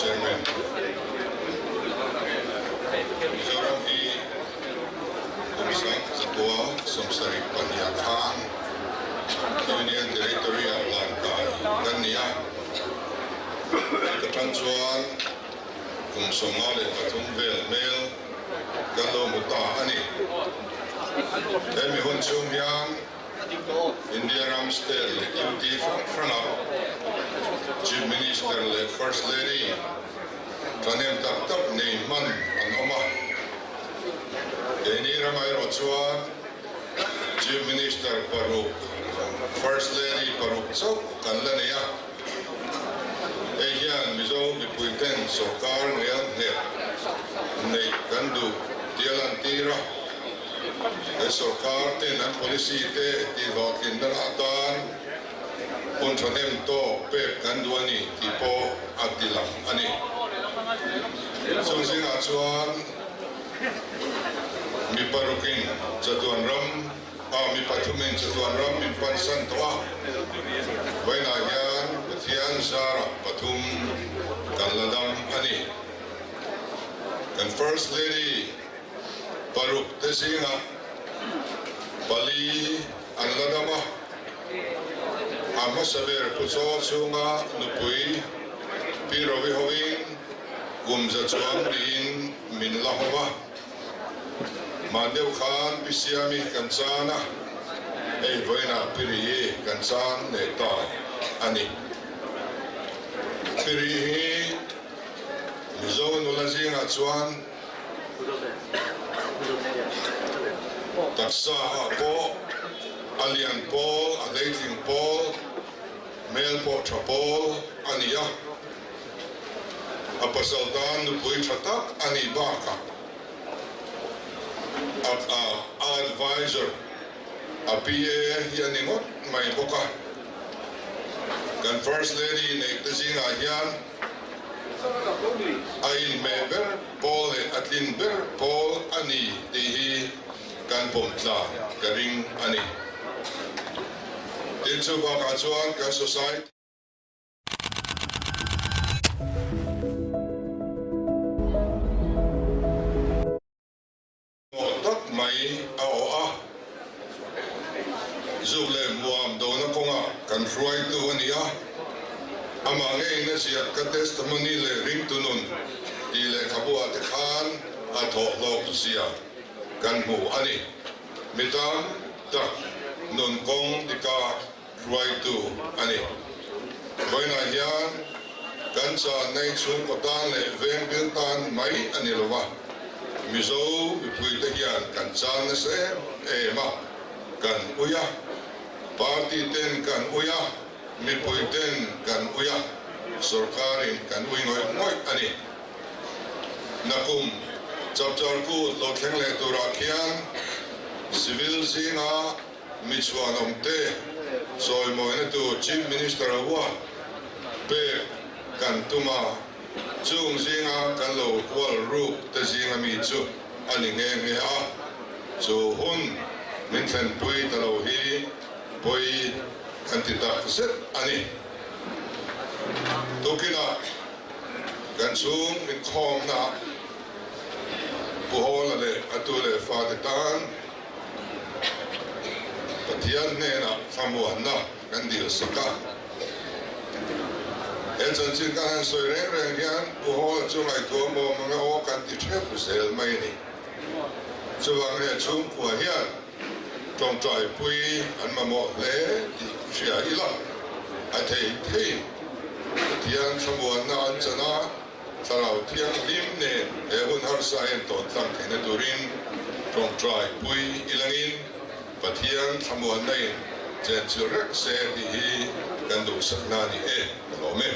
Chairman. Mizoram hi kum 1972 ah khan Union Territory ah hlan kai kan ni a, chuta tang chuan kum 53 vel hmel kan lo hmu ta a ni. Hemi hun chhung hian India ram state leh UT hrang hrangah Chief Minister leh First Lady thahnem tak tak nei hman an awm a. Keini ramah erawh chuan Chief Minister paruk, First Lady paruk chauh kan la nei a. Hei hian Mizo mipuiten sawrkar ngel nghet neih kan duh tih a lantir a. He sawrkar ten an policy te tihhlawhtlinna atan hun thahnem tawk pek kan duh a ni tih pawh a ti lang a ni. Chung zingah chuan mi parukin chatuan ram a mi pathumin chatuan ram min pansan tawh a, vawiinah hian Pathian zarah pathum kan la dam a ni. Kan First Lady Paruk te zingah pali an la dam a, a hmasa ber Pu Chaw chhunga nupui Pi Rovi hovin kum za chuang niin min la ho va. Hman deuh khan Pi Siami kan chan a, hei vawiinah Pi Ri hi kan chan leh ta a ni. Pi Ri hi Mizo nula zingah chuan Taksa ah pawh a lian pawl, a hleitling pawl, hmel pawh tha pawl a ni a. A pasal tan nupui tha tak a nih bakah a a advisor, a PA hi a ni ngawt mai bawk a. Kan First Lady neih te zingah hian A inhmeh ber pawl leh a tlin ber pawl a ni tih hi kan pawm tla ka ring a ni. Tin, chu bakah chuan kan society. Mawh tak mai a awh a, zuk leh hmuam dona kawngah kan hruaitu a ni a, amah ngeiin a ziah ka testimony leh ringtu nun tih lehkhabu ah te khan a thawh hlawk zia kan hmu a ni. Mi tam tak nun kawng dika hruaitu a ni. Vawiinah hian kan channa in chhungkaw tan leh veng bil tan mai a ni lo va, Mizo mipuite hian kan chan nasa em em a, kan ui a, party ten kan ui a, mipui ten kan ui a, sorkarin kan ui ngawih ngawih a ni. Nakum chapchar kut lo thleng leh turah khian civil zinga Mi chhuanawmte chawimawina tur Chief Minister Award pek kan tum a, chung zinga kan lo hual ruk te zinga mi chu a ni nghe nghe a, chu hun min thlenpui ta lo hi pawi kan ti tak zet a ni. Tukinah kan chhung inkhawmna Pu Hawla leh a tu leh fate tan, Pathian hnenah thlamuanna kan dil sak a. He chanchin kan han sawi reng reng hian Pu Hawla chu ngaihtuah maw mange aw kan ti theuh zel mai a ni. Chuvang he chhungkua hian tawngtaipui an mamawh hle tih hria ila a thei thei Pathian thlamuanna an chan a. Thlarau Thianghlim nen he hun harsa en tawn tlang theihna turin tawngtai pui ilangin Pathian thlamuanna in chenchilh reng se tih hi kan duhsakna a ni e, ka lawm e.